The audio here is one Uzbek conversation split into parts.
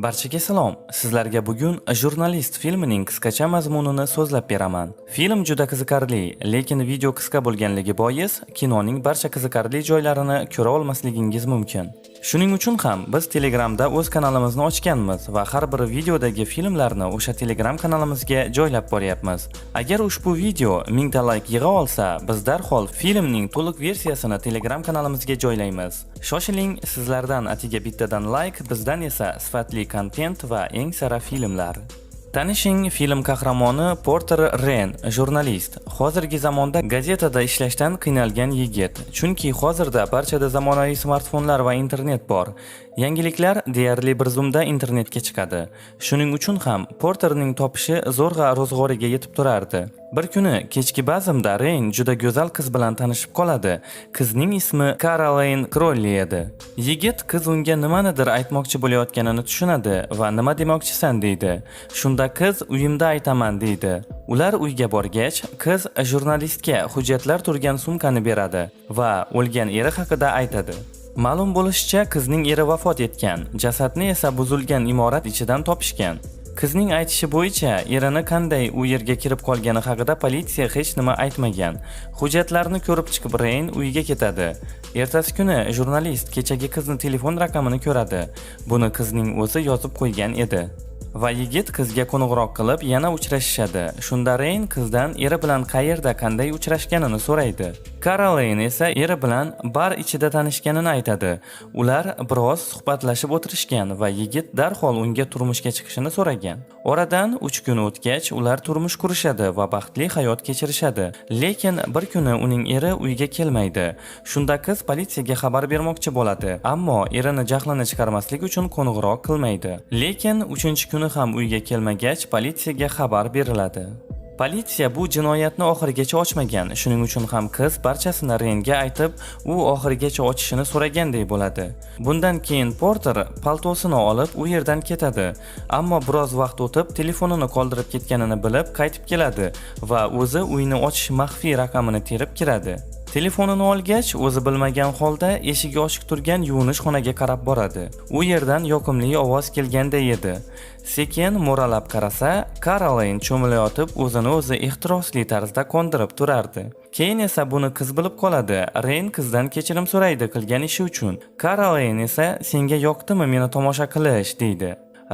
Barchaga salom. Sizlarga bugun "Jurnalist" filmining qisqacha mazmunini so'zlab beraman. Film juda qiziqarli, lekin video qisqa bo'lganligi bois kinoning barcha qiziqarli joylarini ko'ra olmasligingiz mumkin. Shuning uchun ham biz Telegramda o'z kanalimizni ochganmiz va har bir videodagi filmlarni o'sha Telegram kanalimizga joylab boryapmiz. Agar ushbu video 1000 ta layk yig'a olsa, biz darhol filmning to'liq versiyasini Telegram kanalimizga joylaymiz. Shoshiling, sizlardan atiga bittadan layk, bizdan esa sifatli kontent va eng sara filmlar. Tanishing, film qahramoni Porter Ren, jurnalist. Hozirgi zamonda gazetada ishlashdan qiynalgan yigit. Chunki hozirda barchada zamonaviy smartfonlar va internet bor. Yangiliklar deyarli bir zumda internetga chiqadi. Shuning uchun ham Porterning topishi zo'rg'a ro'zg'origa yetib turardi. Bir kuni kechki bazmda Reyn juda go'zal qiz bilan tanishib qoladi. Qizning ismi Caroline Crowley edi. Yigit qiz unga nimanidir aytmoqchi bo'layotganini tushunadi va "Nima demoqchisan?" deydi. Shunda qiz "Uyimda aytaman" deydi. Ular uyga borgach, qiz jurnalistga hujjatlar turgan sumkani beradi va o'lgan eri haqida aytadi. Ma'lum bo'lishicha, qizning eri vafot etgan, jasadni esa buzilgan imorat ichidan topishgan. Qizning aytishi bo'yicha, erini qanday u yerga kirib qolgani haqida politsiya hech nima aytmagan. Hujjatlarni ko'rib chiqib, Reyn uyiga ketadi. Ertasi kuni jurnalist kechagi qizni telefon raqamini ko'radi. Buni qizning o'zi yozib qo'ygan edi. Va yigit qizga qo'ng'iroq qilib, yana uchrashishadi. Shunda Reyn qizdan eri bilan qayerda, qanday uchrashganini so'raydi. Caroline esa eri bilan bar ichida tanishganini aytadi. Ular biroz suhbatlashib o'tirishgan va yigit darhol unga turmushga chiqishini so'ragan. Oradan 3 kun o'tgach, ular turmush qurishadi va baxtli hayot kechirishadi. Lekin bir kuni uning eri uyga kelmaydi. Shunda qiz politsiyaga xabar bermoqchi bo'ladi, ammo erini jahlini chiqarmaslik uchun qo'ng'iroq qilmaydi. Lekin 3-kuni ham uyga kelmagach, politsiyaga xabar beriladi. Politsiya bu jinoyatni oxirigacha ochmagan. Shuning uchun ham qiz barchasini Renga aytib, u oxirigacha ochishini so'raganday bo'ladi. Bundan keyin Porter paltosini olib u yerdan ketadi. Ammo biroz vaqt o'tib, telefonini qoldirib ketganini bilib, qaytib keladi va o'zi uyni ochish maxfiy raqamini terib kiradi. Telefonini olgach, o'zi bilmagan holda eshigi ochiq turgan yuvinish xonaga qarab boradi. U yerdan yoqimli ovoz kelganday edi. Sekin mo'ralab qarasa, Caroline cho'milayotib o'zini o'zi ehtirosli tarzda qondirib turardi. Keyin esa buni qiz bilib qoladi. Reyn qizdan kechirim so'raydi qilgan ishi uchun. Caroline esa "Senga yoqdimi meni tomosha qilish?" deydi.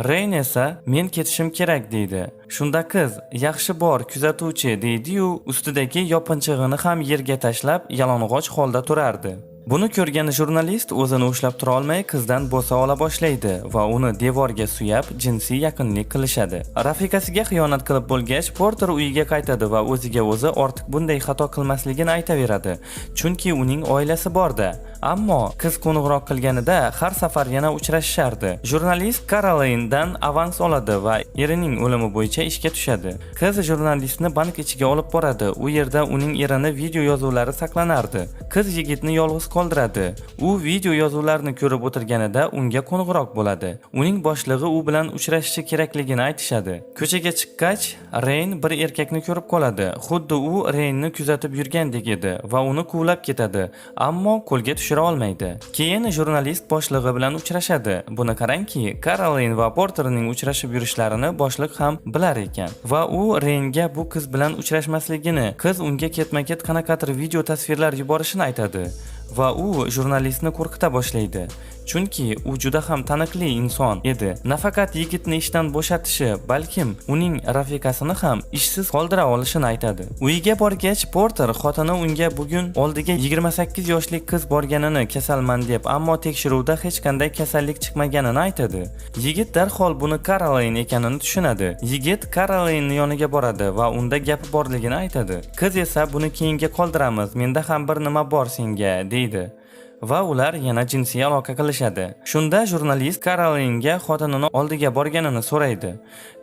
Reyn esa "Men ketishim kerak" deydi. Shunda qiz "Yaxshi, bor, kuzatuvchi" deydi-yu, ustidagi yopinchig'ini ham yerga tashlab, yalang'och holda turardi. Buni ko'rgan jurnalist o'zini ushlab tura olmay qizdan bo'sa ola boshlaydi va uni devorga suyab jinsiy yaqinlik qilishadi. Rafiqasiga xiyonat qilib bo'lgach, Porter uyiga qaytadi va o'ziga o'zi ortiq bunday xato qilmasligini aytaveradi. Chunki uning oilasi borda. Ammo qiz qo'ng'iroq qilganida har safar yana uchrashishardi. Jurnalist Carolinedan avans oladi va erining o'limi bo'yicha ishga tushadi. Qiz jurnalistni bank ichiga olib boradi. U yerda uning erini video yozuvlari saqlanardi. Qiz yigitni yolg'iz qoldiradi. U video yozuvlarni ko'rib o'tirganida unga qo'ng'iroq bo'ladi. Uning boshlig'i u bilan uchrashishi kerakligini aytishadi. Ko'chaga chiqqach, Reyn bir erkakni ko'rib qoladi. Xuddi u Reynni kuzatib yurgandek edi va uni quvlab ketadi, ammo qo'lga tushira olmaydi. Keyin jurnalist boshlig'i bilan uchrashadi. Buni qarangki, Caroline va Porterning uchrashib yurishlarini boshliq ham bilar ekan va u Reynga bu qiz bilan uchrashmasligini, qiz unga ketma-ket qanaqadir video tasvirlar yuborishini aytadi va u jurnalistni qo'rqita boshlaydi. Chunki u juda ham taniqli inson edi. Nafaqat yigitni ishdan bo'shatishi, balkim uning rafiqasini ham ishsiz qoldira olishini aytadi. Uyiga borgach, Porter xotini unga bugun oldiga 28 yoshli qiz borganini, kasalman deb, ammo tekshiruvda hech qanday kasallik chiqmaganini aytadi. Yigit darhol buni Caroline ekanini tushunadi. Yigit Caroline yoniga boradi va unda gapi borligini aytadi. Qiz esa "Buni keyinga qoldiramiz, menda ham bir nima bor senga" deydi. Va ular yana jinsiy aloqa qilishadi. Shunda jurnalist Carolinga xotinini oldiga borganini so'raydi.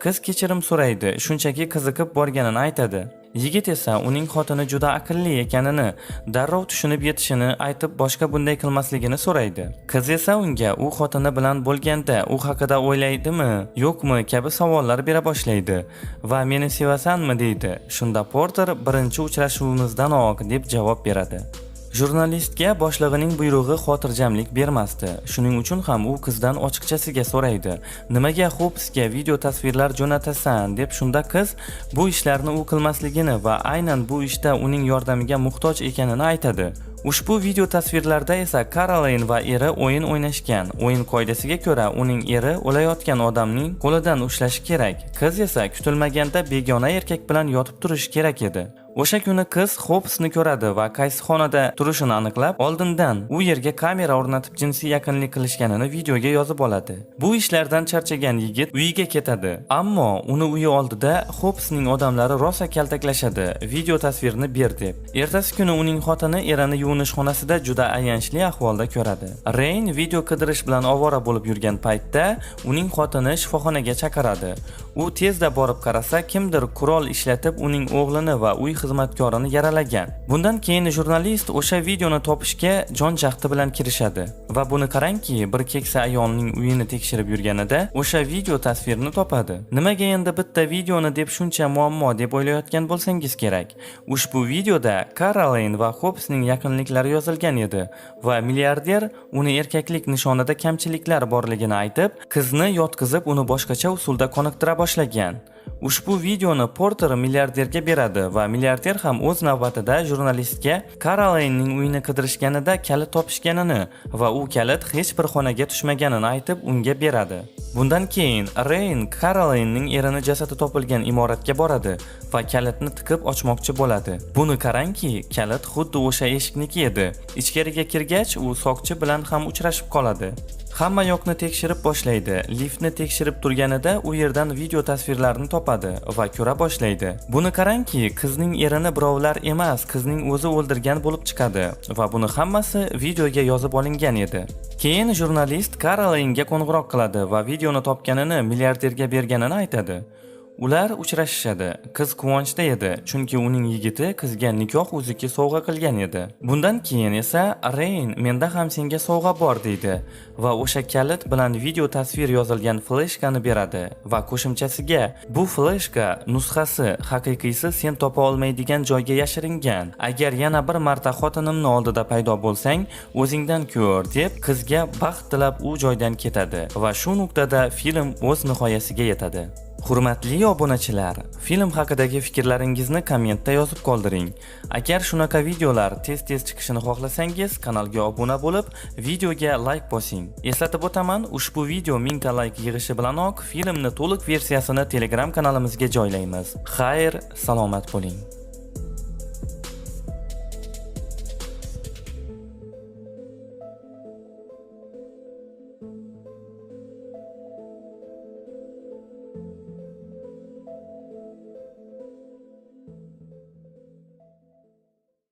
Qiz kechirim so'raydi, shunchaki qiziqib borganini aytadi. Yigit esa uning xotini juda aqlli ekanini, darrov tushunib yetishini aytib, boshqa bunday qilmasligini so'raydi. Qiz esa unga u xotini bilan bo'lganda u haqida o'ylaydimi, yo'qmi kabi savollar bera boshlaydi va "Meni sevasanmi?" deydi. Shunda Porter "Birinchi uchrashuvimizdanoq" deb javob beradi. Jurnalistga boshlig'ining buyrug'i xotirjamlik bermasdi. Shuning uchun ham u qizdan ochiqchasiga so'raydi. Nimaga Hobbsga video tasvirlar jo'natasan deb. Shunda qiz bu ishlarni u qilmasligini va aynan bu ishda uning yordamiga muhtoj ekanini aytadi. Ushbu video tasvirlarda esa Caroline va eri o'yin o'ynashgan. O'yin qoidasiga ko'ra, uning eri o'layotgan odamning qo'lidan ushlashi kerak. Qiz esa kutilmaganda begona erkak bilan yotib turishi kerak edi. O'sha kuni qiz Hobbsni ko'radi va qaysi xonada turishini aniqlab, oldindan u yerga kamera o'rnatib jinsiy yaqinlik qilishganini videoga yozib oladi. Bu ishlardan charchagan yigit uyiga ketadi. Ammo uni uyi oldida Hobbsning odamlari rosa kaltaklashadi, video tasvirini ber deb. Ertasi kuni uning xotini erini yuvinish xonasida juda ayanchli ahvolda ko'radi. Reyn video qidirish bilan ovora bo'lib yurgan paytda uning xotini shifoxonaga chaqiradi. U tezda borib qarasa, kimdir qurol ishlatib uning o'g'lini va uy xizmatkorini yaralagan. Bundan keyin jurnalist o'sha videoni topishga jon jahdi bilan kirishadi. Va buni qarangki, bir keksa ayolning uyini tekshirib yurganida o'sha video tasvirini topadi. Nimaga endi bitta videoni deb shuncha muammo deb o'ylayotgan bo'lsangiz kerak. Ushbu videoda Caroline va Hobbsning yaqinliklari yozilgan edi va milliarder uni erkaklik nishonida kamchiliklar borligini aytib, qizni yotqizib uni boshqacha usulda qoniqtira boshlagan. Ushbu videoni Porter milliarderga beradi va milliarder ham o'z navbatida jurnalistga Carolinening uyini qidirishganida kalit topishganini va u kalit hech bir xonaga tushmaganini aytib unga beradi. Bundan keyin Reyn Carolinening erini jasadi topilgan imoratga boradi va kalitni tiqib ochmoqchi bo'ladi. Buni qarangki, kalit xuddi o'sha eshikniki edi. Ichkariga kirgach, u soqchi bilan ham uchrashib qoladi. Hamma yoqni tekshirib boshlaydi. Liftni tekshirib turganida u yerdan video tasvirlarni topadi va ko'ra boshlaydi. Buni qarangki, qizning erini birovlar emas, qizning o'zi o'ldirgan bo'lib chiqadi va buni hammasi videoga yozib olingan edi. Keyin jurnalist Carolinega qo'ng'iroq qiladi va videoni topganini milliarderga berganini aytadi. Ular uchrashishadi. Qiz quvonchda edi, chunki uning yigiti qizga nikoh uzuki sovg'a qilgan edi. Bundan keyin esa Reyn menda ham senga sovg'a bor deydi va o'sha kalit bilan video tasvir yozilgan fleshkani beradi va qo'shimchasiga bu fleshka nusxasi, haqiqiysi sen topa olmaydigan joyga yashiringan. Agar yana bir marta xotinimni oldida paydo bo'lsang, o'zingdan ko'r deb qizga baxt tilab u joydan ketadi va shu nuqtada film o'z nihoyasiga yetadi. Hurmatli obunachilar, film haqidagi fikrlaringizni kommentda yozib qoldiring. Agar shunaqa videolar tez-tez chiqishini xohlasangiz, kanalga obuna bo'lib, videoga layk bosing. Eslatib o'taman, ushbu video 1000 ta layk yig'ishi bilanoq filmni to'liq versiyasini Telegram kanalimizga joylaymiz. Xayr, salomat bo'ling.